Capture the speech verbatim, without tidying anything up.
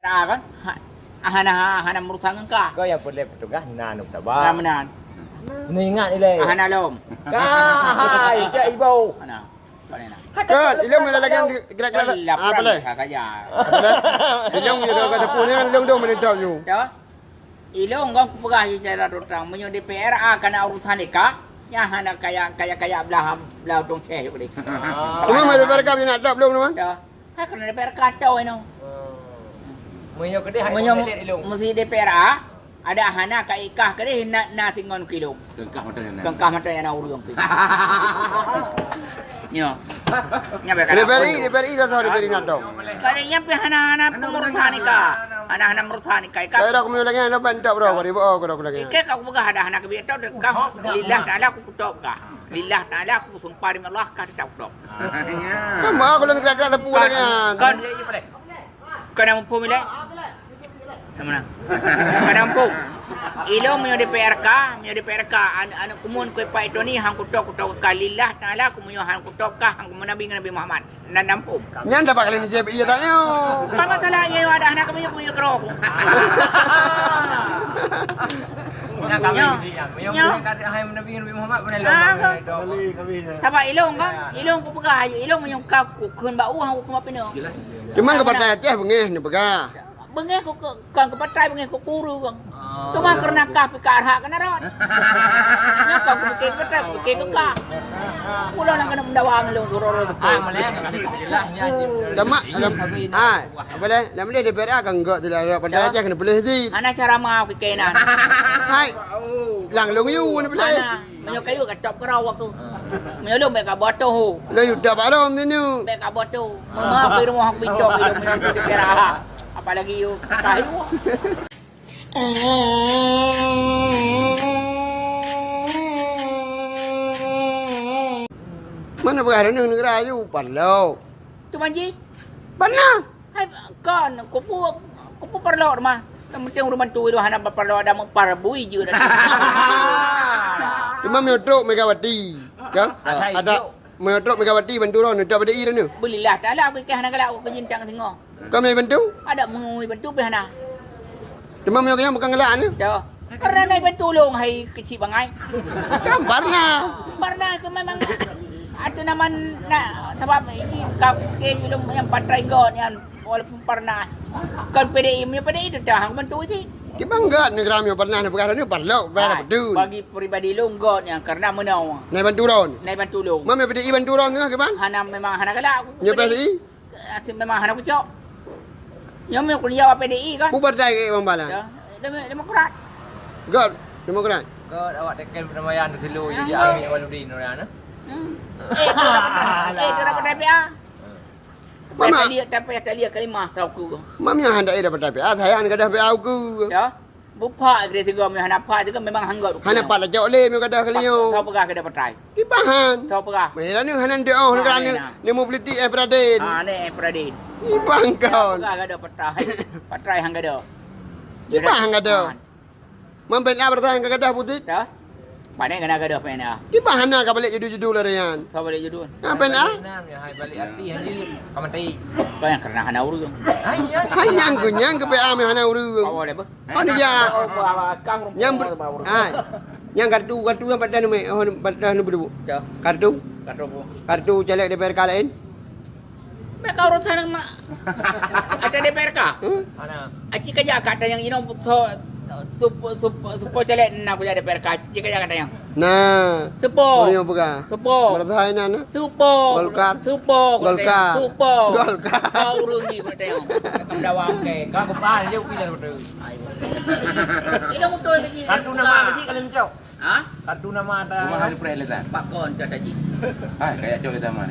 Ta kan? Ha, hana, hana meurusan ngon ka. Kau yang boleh petugas, na nu taba. Na meunan. Ni ingat ilai. Hana lom. Kai, jak ibu. Hana. Kan, ilong meulah lagèe gerak-gerak. Alah, ah, apa leh? Apa leh? Ilong je kata pun, ilong dong meunidap you. Dah. Ilong kan kupeugah you cara terang. Meunyoe D P R A kana urusan deka, nyan hana kaya, kaya, kaya belah, belah dong ceh you deh. Cuma mari D P R A ka nak dap belum, teman? Dah. Hai kana D P R A ka tau eno. Meunyoe kedeh hai ilong. Mesti D P R A. Ada hana ka ikah keudeh na, na singon kilong. Kengkah mata nyang na. Kengkah mata nyang na ureueng pi. Nyo. Nya bèk. Diberi, diberi dah tahu diberi nak dong. Kali nyang pi hana, hana pemerusahaan ikah. Hana, hana merusahaan ikah. Ikah. Saya dah kami lagi ada bantak bro, bari bo ko dah lagi. Ikah kau peugah ada hana keubit tau dekat. Lillah taala aku kutok kah. Lillah taala aku sumpah demi Allah kah tetap kutok. Kan mau aku lagi gerak-gerak tepuk lagi kan. Kan. Kau dah muphom ilèe? Mana? Kau dah muphom? Ilong meunyoe D P R A ka, meunyoe D P R A ka, an-, aneuk kumun keu Pak Tony hang kutok, kutok ka lillah taala, ku meunyoe hang kutok ka hang kumun Nabi ngon Nabi Muhammad. Nan dah muphom. Nyan dapat kali ni J P I ya tak nyo? Bukan masalah iya ada anak kami, kami keroh. Nyo. Nyo. Nabi ngon Nabi Muhammad pun Ah, elok. Sabab ilong kan, ilong kupeugah, ilong meunyoe ka kukheun bak u hang kukheun bak pineung. Cuma keupatai Aceh beungéh neupeugah. Beungéh ku ke-, kon keupatai beungéh ku kuru kong. Cuma karena kah pika arhak keunan rot. Nyoe kon kupike keupatai, kupike keu kah. Ulôn nyang keuneuk meudawa ngon lôn suroe-suroe seupôt. Damak, dam-, hai, apa leh? Lam leh D P R A kan enggak tidak ada pada Aceh kena pelih di. Hana cara mau pike nan. Hai. Lang long yu ni pelih. Hana. Meunyoe kayu ka top keurau aku. Meunyoe lôn bèk ka botoh. Lah yuda barong ni nu. Bèk ka botoh. Mama beri rumah aku bicok hidup meunyoe di Pera. Apalagi you kayu. Mana berada ni negara you parlo. Tu manji. Pernah. Hai, kon, kupu, kupu parlok mah. Yang penting ureueng bantu itu hana parlok ada meuparabui je dah. Cuma meunyoe trok Megawati, kan? Ah, ada meunyoe trok Megawati bantu droen, tak pada i dah ni. Beulilah taala aku ikah hana galak aku kejintang singoh. Kami bantu? Ada mengui bantu pih hana. Cuma meunyoe nyang bukan galak ni. Dah. Pernah naik bantu ulung hai kecil bangai. Kan pernah. Pernah ke memang ada nama nak sebab ini kau ke belum yang patai gon yang walaupun pernah. Kan P D I, punya P D I tu dah hang bantu sih. Kita enggak negara yang pernah nak pegang ni parlok, bayar betul. Bagi peribadi long gon yang karena menau. Naik bantu ron. Naik bantu long. Mami P D I bantu ron tu ke ban? Hana memang hana galak aku. Nyo P D I? Até memang hana kucok. Nyoe meukuliah P D I kan? Bubar dai ke Bang Balan? Ya, demi demokrat. God, demokrat. God awak teken perdamaian tu dulu je, ya, Amir Waludin orang tu. Hmm. Eh, tu dah pernah, eh, tu dah pernah P A. Mama. Tapi tak lihat, tapi tak lihat kalimah tau ku. Mami yang hendak ia dapat P A, saya hendak ada P A ku. Ya. Bupak gede sigoe meuhana pat sigoe memang hanggot. Hana pat lacok lé meugadah kali nyoe. Tau peugah gede patrai. Ibahan. Tau peugah. Meuhana ni hana ndoh negara ni. Ni mau politik eh Pradin. Ha ni eh Pradin. Ibang kau. Peugah gede patrai. Patrai hang gede. Ibang hang gede. Mampet lah bertahan ke gadah putih. Dah. Pane kena gadah pena. Ibang hana ka balik judu-judu larian. Ka balik judu. Ha pena. Hai balik arti hanya ka mati. Kau yang karena hana urung. Hai nyang ku nyang ke P A meuhana urung. Awal apa? Oh dia. Nyang ber-, hai. Nyang kartu, kartu yang padah nama, oh padah nama dulu. Ya. Kartu. Kartu apa? Kartu caleg D P R K lain. Mereka urusan nama. Ada D P R K. Hmm? Mana? Aci kerja kat yang ino so supo supo supo caleg nak kerja D P R K. Aci kerja kat yang. Nah. Supo. Orang yang pegang. Supo. Bertahan nah. Supo. Golkar. Supo. Golkar. Supo. Golkar. Kau urung di kau tengok. Kau dawa okey. Kau kepal je okey dah betul. Ini motor lagi. Kartu nama mesti kalian cok. Ha? Kartu nama ada. Rumah ada perhelatan. Pakon dah tadi. Ha, kayak cok kita mah.